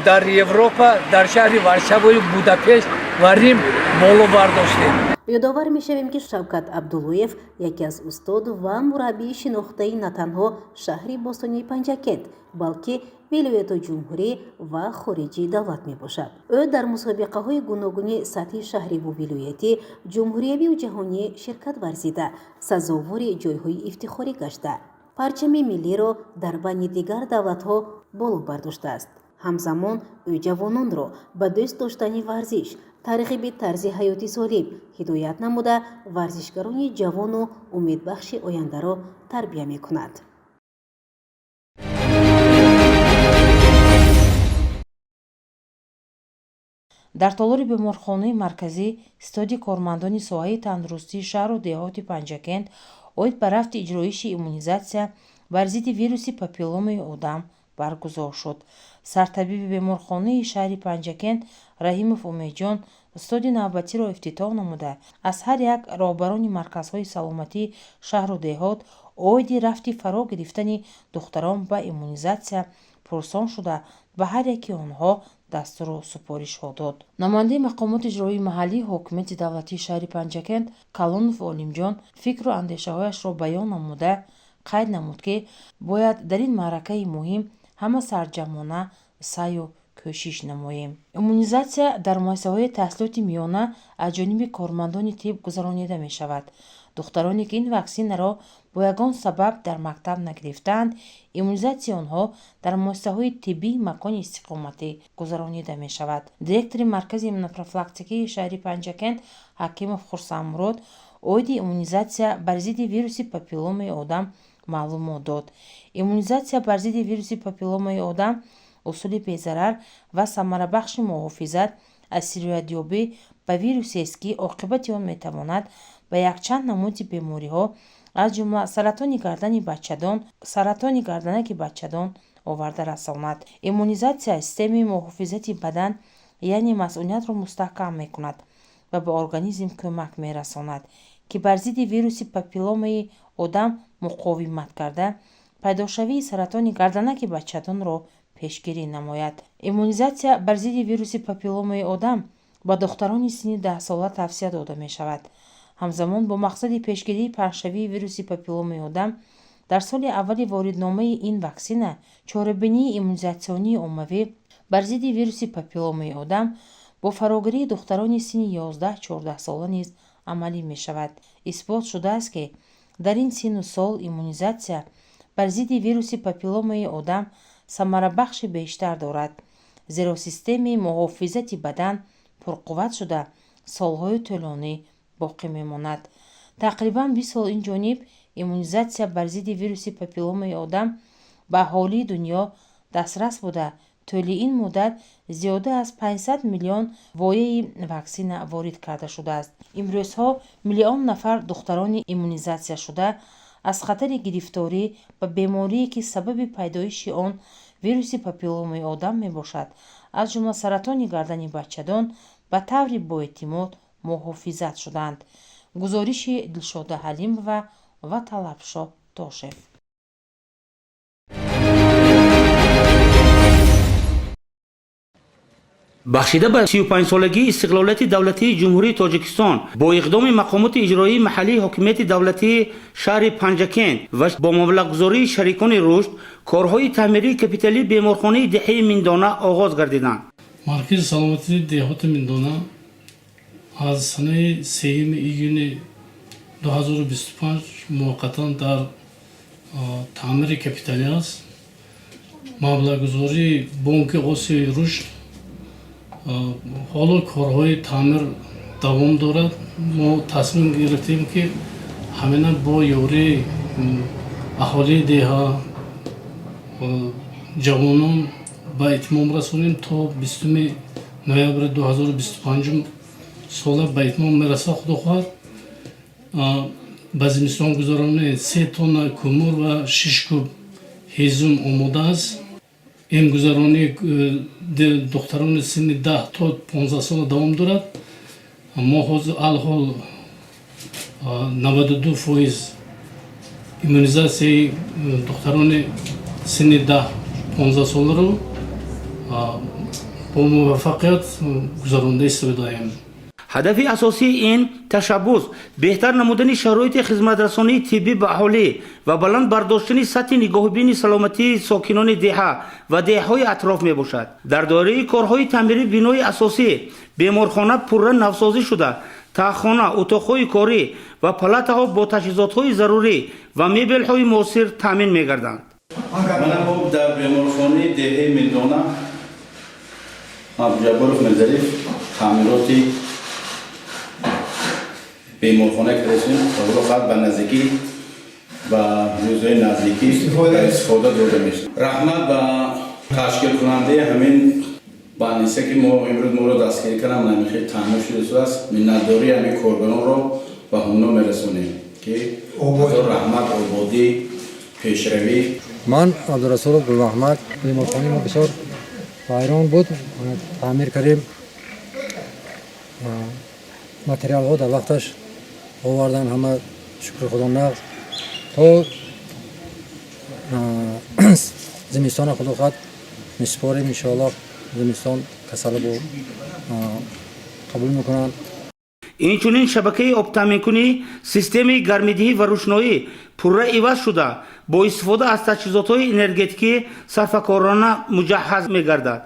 дар Европа, дар шаҳри Варшавою Будапешт ва Рим боло бардоштем. Ёдовар мешавем, ки Шавкат Абдуллоев яке аз устод ва мураббии шинохтаи на танҳо шаҳри бостонии Панҷакент, балки вилояту ҷумҳурӣ ва хориҷи давлат мебошад. Ӯ дар мусобиқаҳои гуногуни сатҳи шаҳриву вилоятӣ, ҷумҳуриявию ҷаҳонӣ ширкат варзида, сазовори ҷойҳои ифтихорӣ гашта, парчами миллиро дар байни дигар давлатҳо боло бардоштааст. Ҳамзамон ӯ ҷавононро ба дӯст доштани варзиш, тарғиби тарзи ҳаёти солим ҳидоят намуда, варзишгарони ҷавону умедбахши ояндаро тарбия мекунад. Дар толори беморхонаи марказӣ ситоди кормандони соҳаи тандурустии шаҳру деҳоти Панҷакент оид ба рафти иҷроиши иммунизатсия бар зидди вируси папилломаи одам баргузор шуд. Сартабиби беморхонаи шаҳри Панҷакент Раҳимов Умедҷон ситоди навбатиро ифтитоҳ намуда, аз ҳар як роҳбарони марказҳои саломатии шаҳру деҳот оиди рафти фаро гирифтани духтарон ба иммунизатсия пурсон шуда, ба ҳар яки онҳо дастуру супоришҳо дод. Намояндаи мақомоти иҷроии маҳаллии ҳокимияти давлатии шаҳри Панҷакент Калонов Олимҷон фикру андешаҳояшро баён намуда, қайд намуд, ки бояд дар ин маъракаи муҳим ҳама сарҷамъона саъю кӯшиш намоем. Иммунизатсия дар муассисаҳои таҳсилоти миёна аз ҷониби кормандони тиб гузаронида мешавад. Духтароне, ки ин ваксинаро бо ягон сабаб дар мактаб нагирифтаанд, иммунизатсияи онҳо дар муассисаҳои тиббии макони истиқоматӣ гузаронида мешавад. Директори маркази иммунопрофилактикии шаҳри Панҷакент Ҳакимов Хурсандмурод оиди иммунизатсия бар зидди вируси папилломаи одам маълумот дод. Иммунизатсия бар зидди вируси папилломаи одам усули безарар ва самарабахши муҳофизат аз сироятёбӣ ба вирусест, ки оқибати он метавонад ба якчанд намуди бемориҳо, аз ҷумла саратони гардани бачадон, саратони гарданаки бачадон оварда расонад. Иммунизатсия системаи муҳофизати бадан, яъне масуниятро мустаҳкам мекунад ва ба организм кӯмак мерасонад, ки бар зидди вируси папилломаи одам муқовимат карда, пайдошавии саратони гарданаки бачадонро пешгирӣ намояд. Иммунизатсия бар зидди вируси папилломаи одам ба духтарони синни 10-сола тавсия дода мешавад. Ҳамзамон, бо мақсади пешгирии паҳншавии вируси папилломаи одам дар соли аввали воридномаи ин ваксина чорабинии иммунизатсионии оммавӣ бар зидди вируси папилломаи одам бо фарогирии духтарони синни 11-14 сола низ амалӣ мешавад. Исбот шудааст, ки дар ин синну сол иммунизатсия бар зидди вируси папилломаи одам самарабахши бештар дорад, зеро системаи муҳофизати бадан пурқувват шуда, солҳои тӯлонӣ боқӣ мемонад. Тақрибан 20 сол ин ҷониб иммунизатсия бар зидди вируси папилломаи одам ба аҳолии дунё дастрас буда, тӯли ин муддат зиёда аз 500 миллион вояи ваксина ворид карда шудааст. Имрӯзҳо миллион нафар духтарони иммунизатсияшуда аз хатари гирифторӣ ба беморие, ки сабаби пайдоиши он вируси папилломаи одам мебошад, аз ҷумла саратони гардани бачадон, ба таври боэътимод муҳофизат шуданд. Гузориши Дилшода Ҳалимова ва Талабшоҳ Тошев. Бахшида ба 35-солагии истиқлолияти давлатии Ҷумҳурии Тоҷикистон бо иқдоми мақомоти иҷроии маҳаллии ҳокимияти давлатии шаҳри Панҷакент ва бо маблағгузории шарикони рушд корҳои таъмирии капиталии беморхонаи деҳаи Миндона оғоз гардиданд. Маркази саломатии деҳоти Миндона аз санаи 3 июни 2025 муваққатан дар таъмири капиталӣ аст. Маблағгузории Бонки Осиёи рушд, ҳоло корҳои таъмир давом дорад. Мо тасмим гирифтем, ки ҳамина бо ёрии аҳолии деҳа, ҷавонон ба итмом расонем. То 20 ноябри 2025 сола ба итмом мерасад, худо хоҳад. Ба зимистонгузаронӣ 3 тонна кӯмур ва 6 куб ҳезум омода аст. Эмгузаронии духтарони синни 10 то 15 сола давом дорад. Мо ҳозир алҳол 92% иммунизатсияи духтарони синни 10-15 соларо бо муваффақият гузаронда истодаем. Ҳадафи асосии ин ташаббус беҳтар намудани шароити хизматрасонии тиббӣ ба аҳолӣ ва баланд бардоштани сатҳи нигоҳубини саломатии сокинони деҳа ва деҳаҳои атроф мебошад. Дар доираи корҳои таъмирӣ бинои асосӣ беморхона пурра навсозӣ шуда, таҳхона, утоқҳои корӣ ва палатаҳо бо таҷҳизотҳои зарурӣ ва мебелҳои муосир таъмин мегарданд. Мана мо дар беморхонаи деҳаи Миндона Абдуҷабборов Мирзалиф таъмироти беморхона кардем. Худо хоҳад, ба наздикӣ, ба рӯзҳои наздикӣ истифода дода мешавад. Раҳмат ба ташкилкунандаи ҳамин. Ба нисе ки мо имрӯз моро дастгирӣ кардам, намихел таъмир шудааст. Миннатдории ҳамин коргаронро ба ҳунно мерасонем, ки ҳазор раҳмат, ободӣ, пешравӣ. Ман Абдурасулов Гулмаҳмад. Беморхонаи мо бисёр вайрон буд, таъмир кардем. Материалҳо дар вақташ овардан, ҳама, шукри Худо, нағз. То зимистона, Худо хоҳад, месупорем, иншоаллоҳ. Зимистон касала бо қабул мекунанд. Инчунин шабакаи обтаъминкунӣ, системаи гармидиҳӣ ва рӯшноӣ пурра иваз шуда, бо истифода аз таҷҳизотҳои энергетикӣ сарфакорона муҷаҳҳаз мегардад.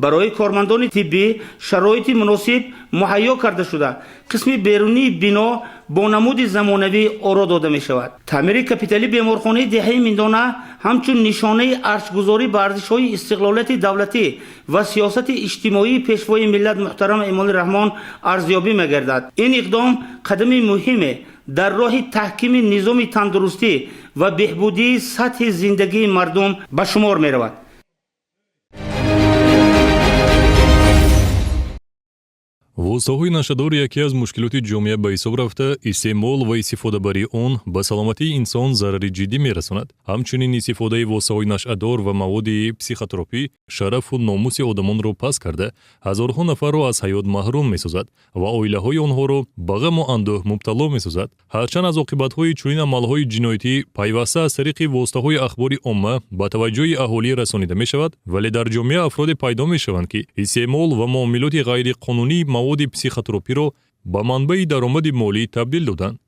Барои кормандони тиббӣ шароити муносиб муҳайё карда шуда, қисми берунии бино бо намуди замонавӣ оро дода мешавад. Таъмири капиталии беморхонаи деҳаи Миндона ҳамчун нишонаи арҷгузорӣ ба арзишҳои истиқлолияти давлатӣ ва сиёсати иҷтимоии Пешвои миллат муҳтарам Эмомалӣ Раҳмон арзёбӣ мегардад. Ин иқдом қадами муҳиме дар роҳи таҳкими низоми тандурустӣ ва беҳбудии сатҳи зиндагии мардум ба шумор меравад. Воситаҳои нашъадор яке аз мушкилоти ҷомеа ба ҳисоб рафта, истеъмол ва истифодабарии он ба саломатии инсон зарари ҷиддӣ мерасонад. Ҳамчунин истифодаи воситаҳои нашъадор ва маводи психотропӣ шарафу номуси одамонро паст карда, ҳазорҳо нафарро аз ҳаёт маҳрум месозад ва оилаҳои онҳоро ба ғаму андӯҳ мубтало месозад. Ҳарчанд аз оқибатҳои чунин амалҳои ҷиноятӣ пайваста аз тариқи воситаҳои ахбори омма ба таваҷҷӯҳи аҳолӣ расонида мешавад, вале дар ҷомеа афроде пайдо мешаванд, ки истеъмол ва муомилоти ғайриқонунии маводи психотропиро ба манбаи даромади молӣ табдил доданд.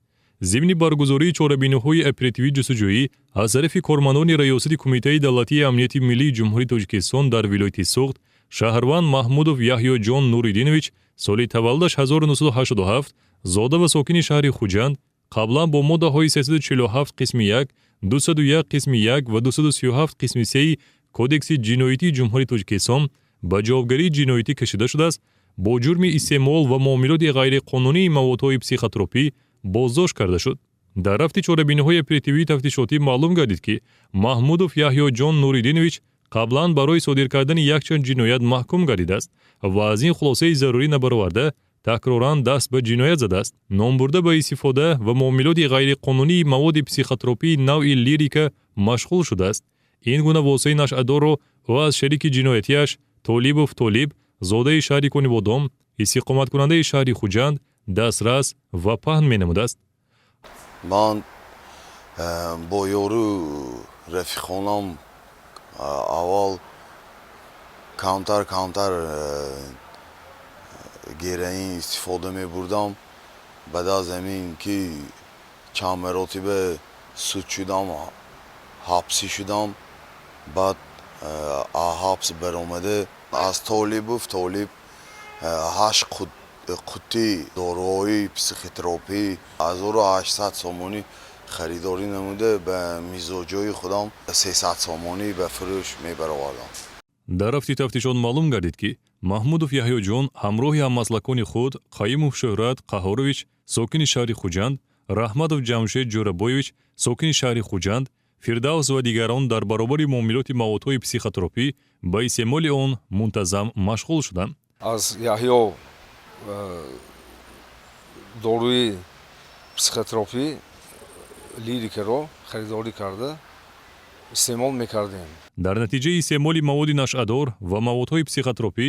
Зимни баргузории чорабиниҳои оперативӣ ҷустуҷӯӣ аз тарафи кормандони Раёсати Кумитаи давлатии амнияти миллии Ҷумҳурии Тоҷикистон дар вилояти Суғд, шаҳрванд Маҳмудов Яҳёҷон Нуриддинович, соли таваллудаш 1987, зода ва сокини шаҳри Хуҷанд, қаблан бо моддаҳои 347 қисми 1, 201 қисми 1 ва 237 қисми 3 Кодекси ҷиноятии Ҷумҳурии Тоҷикистон ба ҷавобгарии ҷиноятӣ кашида шудааст, бо ҷурми истеъмол ва муомилоти ғайриқонунии маводҳои психотропӣ боздошт карда шуд. Дар рафти чорабиниҳои оперативии тафтишотӣ маълум гардид, ки Маҳмудов Яҳёҷон Нуриддинович қаблан барои содир кардани якчанд ҷиноят маҳкум гардидааст ва аз ин хулосаи зарурӣ набароварда, такроран даст ба ҷиноят задааст. Номбурда ба истифода ва муомилоти ғайриқонунии маводи психотропии навъи лирика машғул шудааст. Ин гуна воситаи нашъадорро ӯ аз шарики ҷиноятиаш Толибов Толиб, зодаи шаҳри Конибодом, истиқоматкунандаи шаҳри Хуҷанд, дастрас ва паҳн менамудааст. Ман бо ёру рафиқонам аввал камтар камтар героин истифода мебурдам. Баъд аз ҳамин ки чанд маротиба суд шудам, ҳабсӣ шудам, баъд ҳабс баромада, аз Толибов Толиб ҳашт қуттӣ доруҳои психотропӣ 1800 сомонӣ харидорӣ намуда, ба мизоҷои худам 300 сомонӣ ба фурӯш мебаровардам. Дар рафти тафтишот маълум гардид, ки Маҳмудов Яҳёҷон ҳамроҳи ҳаммаслакони худ Қаюмов Шӯҳрат Қаҳорович, сокини шаҳри Хуҷанд, Раҳматов Ҷамшед Ҷӯрабоевич, сокини шаҳри Хуҷанд, Фирдавс ва дигарон дар баробари муомилоти маводҳои психотропӣ ба истеъмоли он мунтазам машғул шуданд. Аз Яҳё доруи психотропӣ лирикаро харидорӣ карда, истеъмол мекардем. Дар натиҷаи истеъмоли маводи нашъадор ва маводҳои психотропӣ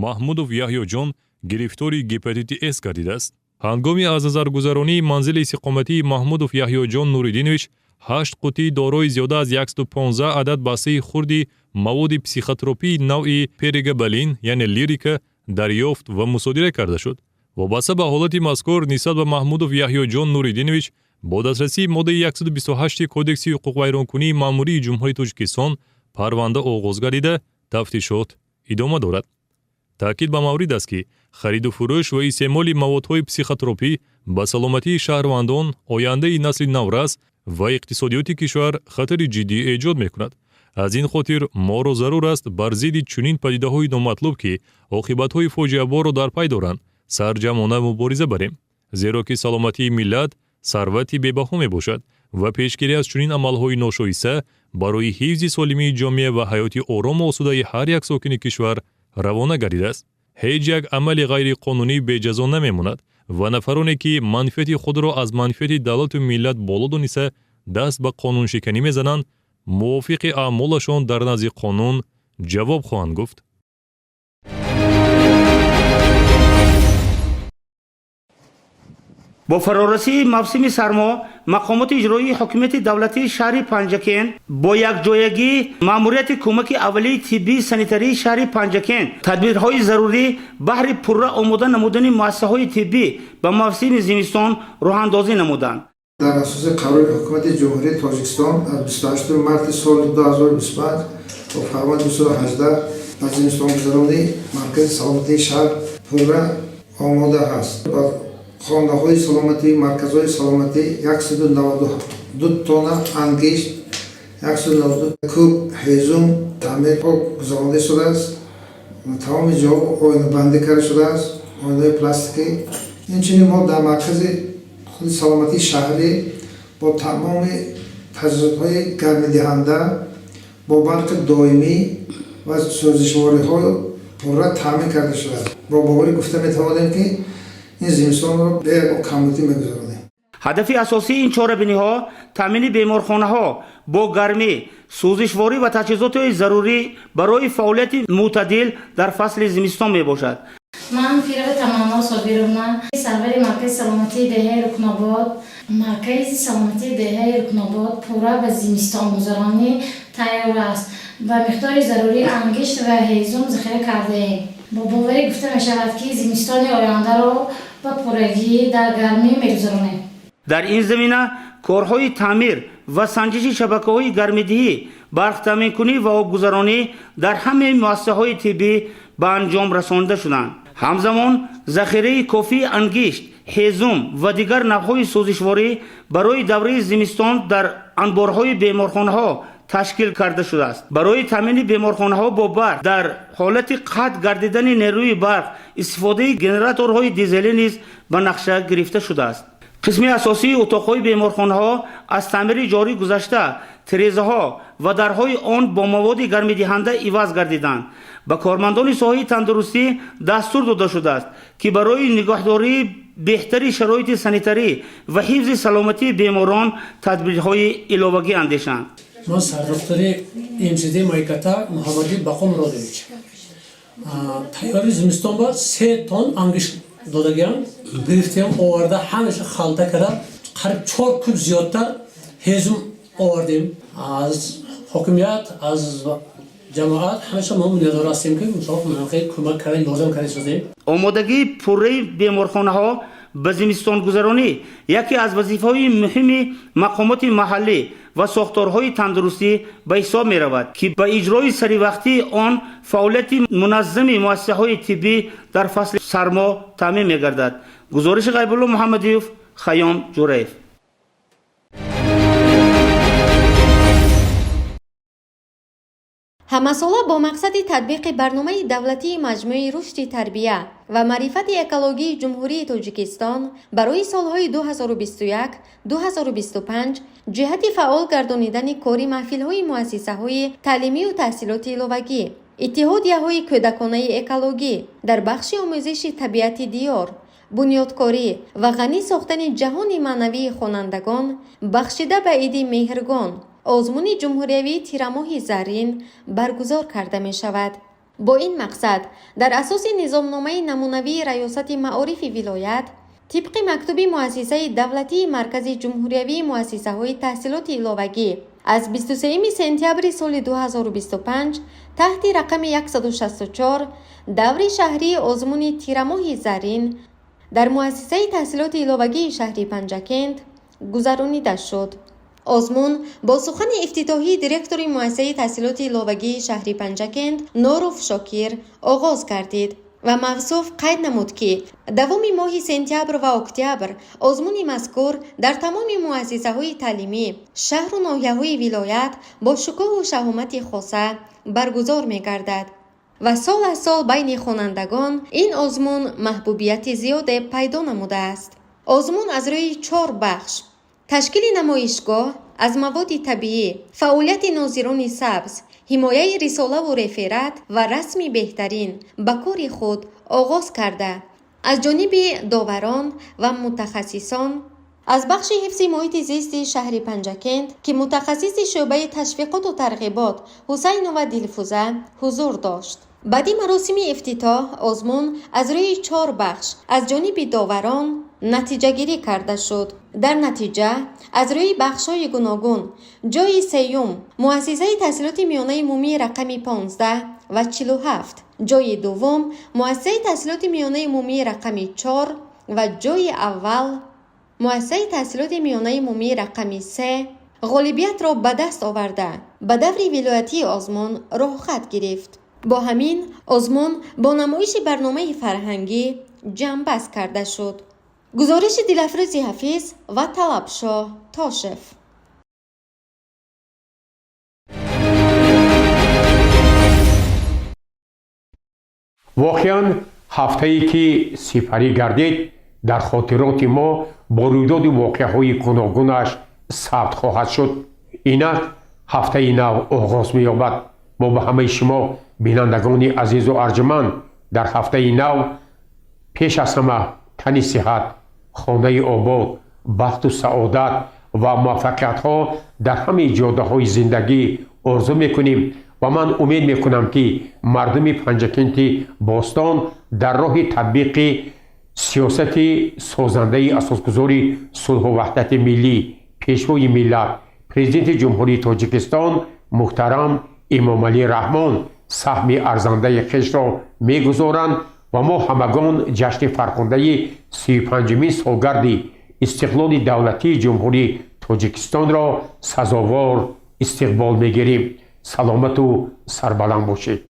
Маҳмудов Яҳёҷон гирифтори гепатити С гардидааст. Ҳангоми аз назаргузаронии манзили истиқоматии Маҳмудов Яҳёҷон Нуриддинович ҳашт қуттии дорои зиёда аз 115 адад бастаи хурди маводи психотропии навъи прегабалин, яъне лирика, дарёфт ва мусодира карда шуд. Вобаста ба ҳолати мазкур нисбат ба Маҳмудов Яҳёҷон Нуриддинович бо дастрасии моддаи 128 Кодекси ҳуқуқвайронкунии маъмурии Ҷумҳурии Тоҷикистон парванда оғоз гардида, тафтишот идома дорад. Таъкид ба маврид аст, ки хариду фурӯш ва истеъмоли маводҳои психотропӣ ба саломатии шаҳрвандон, ояндаи насли наврас ва иқтисодиёти кишвар хатари ҷиддӣ эҷод мекунад. Аз ин хотир моро зарур аст бар зидди чунин падидаҳои номатлуб, ки оқибатҳои фоҷиаборро дар пай доранд, сарҷамъона мубориза барем, зеро ки саломатии миллат сарвати бебаҳо мебошад ва пешгирӣ аз чунин амалҳои ношоиста барои ҳифзи солимии ҷомеа ва ҳаёти орому осудаи ҳар як сокини кишвар равона гардидааст. Ҳеҷ як амали ғайриқонунӣ беҷазо намемонад ва нафароне, ки манфиати худро аз манфиати давлату миллат боло дониста даст ба қонуншиканӣ мезананд, мувофиқи аъмолашон дар назди қонун ҷавоб хоҳанд гуфт. Бо фарорасии мавсими сармо мақомоти иҷроии ҳокимияти давлатии шаҳри Панҷакент бо якҷоягӣ маъмурияти кӯмаки аввалии тиббии санитарии шаҳри Панҷакент тадбирҳои зарурӣ баҳри пурра омода намудани муассисаҳои тиббӣ ба мавсими зимистон роҳандозӣ намуданд. Дар асоси қарори Ҳукумати Ҷумҳурии Тоҷикистон аз 28 марти соли 2025 бо фармони 218 ба зимистонгузаронии Маркази саломатии шаҳр пурра омода ҳаст. Хонаҳои саломатӣ, марказҳои саломатӣ 192 тонна ангишт, 192 куб ҳезум таъмирҳо гузаронида шудааст. Тамоми ҷо оинабандӣ карда шудааст, оинаҳои пластикӣ. Инчунин мо дар маркази худи саломатии шаҳрӣ бо тамоми таҷҳизотҳои гармидиҳанда, бо барқи доимӣ ва сӯзишвориҳо пурра таъмин карда шудааст. Бо боварӣ гуфта метавонем, ки ин зимистонро бе ягон камбудӣ мегузаронем. Ҳадафи асосии ин чорабиниҳо таъмини беморхонаҳо бо гармӣ, сӯзишворӣ ва таҷҳизоти зарурӣ барои фаъолияти мӯътадил дар фасли зимистон мебошад. Ман Пирова Таманно Собировна, сарвари Маркази саломатии деҳаи Рукнобод. Маркази саломатии деҳаи Рукнобод пурра ба зимистонгузаронӣ тайёр аст. Ба миқдори зарурӣ ангишт ва ҳезум захира кардаем. Бо боварӣ гуфта мешавад, ки зимистони ояндаро ба пуррагӣ дар гармӣ мегузаронем. Дар ин замина корҳои таъмир ва санҷиши шабакаҳои гармидиҳӣ, барқтаъминкунӣ ва обгузаронӣ дар ҳамаи муассисаҳои тиббӣ ба анҷом расонида шуданд. Ҳамзамон захираи кофии ангишт, ҳезум ва дигар навъҳои сӯзишворӣ барои давраи зимистон дар анборҳои беморхонаҳо ташкил карда шудааст. Барои таъмини беморхонаҳо бо барқ дар ҳолати қатъ гардидани нерӯи барқ истифодаи генераторҳои дизелӣ низ ба нақша гирифта шудааст. Қисми асосии утоқҳои беморхонаҳо аз таъмири ҷорӣ гузашта, тирезаҳо ва дарҳои он бо маводи гармидиҳанда иваз гардиданд. Ба кормандони соҳаи тандурустӣ дастур дода шудааст, ки барои нигоҳдории беҳтари шароити санитарӣ ва ҳифзи саломатии беморон тадбирҳои иловагӣ андешанд. Ман сардохтари МСД Майката Муҳаммади Бақо Муродович. Тайёри зимистон ба 3 тонн ангишт додагиам, гирифтем, оварда, ҳамеша халта карда, қариб 4 куб зиёдтар ҳезум овардем. Аз ҳокимият, аз ҷамоат ҳамеша мо миннатдор ҳастем, ки мисол хеле кӯмак карда, ёрдам карда созем. Омодагии пурраи беморхонаҳо ба зимистонгузаронӣ яке аз вазифаҳои муҳими мақомоти маҳаллӣ ва сохторҳои тандурустӣ ба ҳисоб меравад, ки ба иҷрои саривақтии он фаъолияти муназзами муассисаҳои тиббӣ дар фасли сармо таъмин мегардад. Гузориши Ғайбулло Муҳаммадиев, Хайём Ҷураев. Ҳамасола бо мақсади татбиқи барномаи давлатии маҷмӯи рушди тарбия ва маърифати экологии Ҷумҳурии Тоҷикистон барои солҳои 2021-2025 ҷиҳати фаъол гардонидани кори маҳфилҳои муассисаҳои таълимию таҳсилоти иловагӣ, иттиҳодияҳои кӯдаконаи экологӣ дар бахши омӯзиши табиати диёр, бунёдкорӣ ва ғанӣ сохтани ҷаҳони маънавии хонандагон бахшида ба иди Меҳргон озмуни ҷумҳуриявии Тирамоҳи заррин баргузор карда мешавад. Бо ин мақсад дар асоси низомномаи намунавии Раёсати маорифи вилоят тибқи мактуби муассисаи давлатии Маркази ҷумҳуриявии муассисаҳои таҳсилоти иловагӣ аз 23 сентябри соли 2025 таҳти рақами 164 даври шаҳрии озмуни Тирамоҳи заррин дар муассисаи таҳсилоти иловагии шаҳри Панҷакент гузаронида шуд. Озмун бо сухани ифтитоҳии директори муассисаи таҳсилоти иловагии шаҳри Панҷакент Норов Шокир оғоз гардид ва мавсуф қайд намуд, ки давоми моҳи сентябр ва октябр озмуни мазкур дар тамоми муассисаҳои таълимӣ шаҳру ноҳияҳои вилоят бо шукӯҳу шаҳомати хоса баргузор мегардад ва сол аз сол байни хонандагон ин озмун маҳбубияти зиёде пайдо намудааст. Озмун аз рӯи 4 бахш Ташкили намоишгоҳ аз маводи табиӣ, фаъолияти нозирони сабз, ҳимояи рисолаву реферат ва расми беҳтарин ба кори худ оғоз карда, аз ҷониби доварон ва мутахассисон аз бахши ҳифзи муҳити зисти шаҳри Панҷакент, ки мутахассиси шӯъбаи ташвиқоту тарғибот Ҳусайнова Дилфуза ҳузур дошт. Баъди маросими ифтитоҳ озмун аз рӯи чор бахш аз ҷониби доварон натиҷагирӣ карда шуд. Дар натиҷа аз рӯи бахшҳои гуногун ҷойи сеюм муассисаи таҳсилоти миёнаи умумии рақами 15 ва 47, ҷойи дуввум муассисаи таҳсилоти миёнаи умумии рақами 4 ва ҷойи аввал муассисаи таҳсилоти миёнаи умумии рақами 3 ғолибиятро ба даст оварда, ба даври вилоятии озмун роҳхат гирифт. Бо ҳамин озмун бо намоиши барномаи фарҳангӣ ҷамъбаст карда шуд. Гузориши Дилафрӯзи Ҳафиз ва Талабшоҳ Тошев. Воқеан, ҳафтае ки сипарӣ гардид, дар хотироти мо бо рӯйдоди воқеаҳои гуногунаш сабт хоҳад шуд. Инак ҳафтаи нав оғоз меёбад. Мо ба ҳамаи шумо, бинандагони азизу арҷуманд, дар ҳафтаи нав пеш аз ҳама тани сиҳат, хонаи обод, бахту саодат ва муваффақиятҳо дар ҳамаи ҷодаҳои зиндагӣ орзу мекунем ва ман умед мекунам, ки мардуми Панҷакенти бостон дар роҳи татбиқи сиёсати созандаи асосгузори сулҳу ваҳдати миллӣ, Пешвои миллат, Президенти Ҷумҳурии Тоҷикистон муҳтарам Эмомалӣ Раҳмон саҳми арзандаи хешро мегузоранд ва мо ҳамагон ҷашни фархундаи 35-умин солгарди истиқлоли давлатии Ҷумҳурии Тоҷикистонро сазовор истиқбол мегирем. Саломату сарбаланд бошед.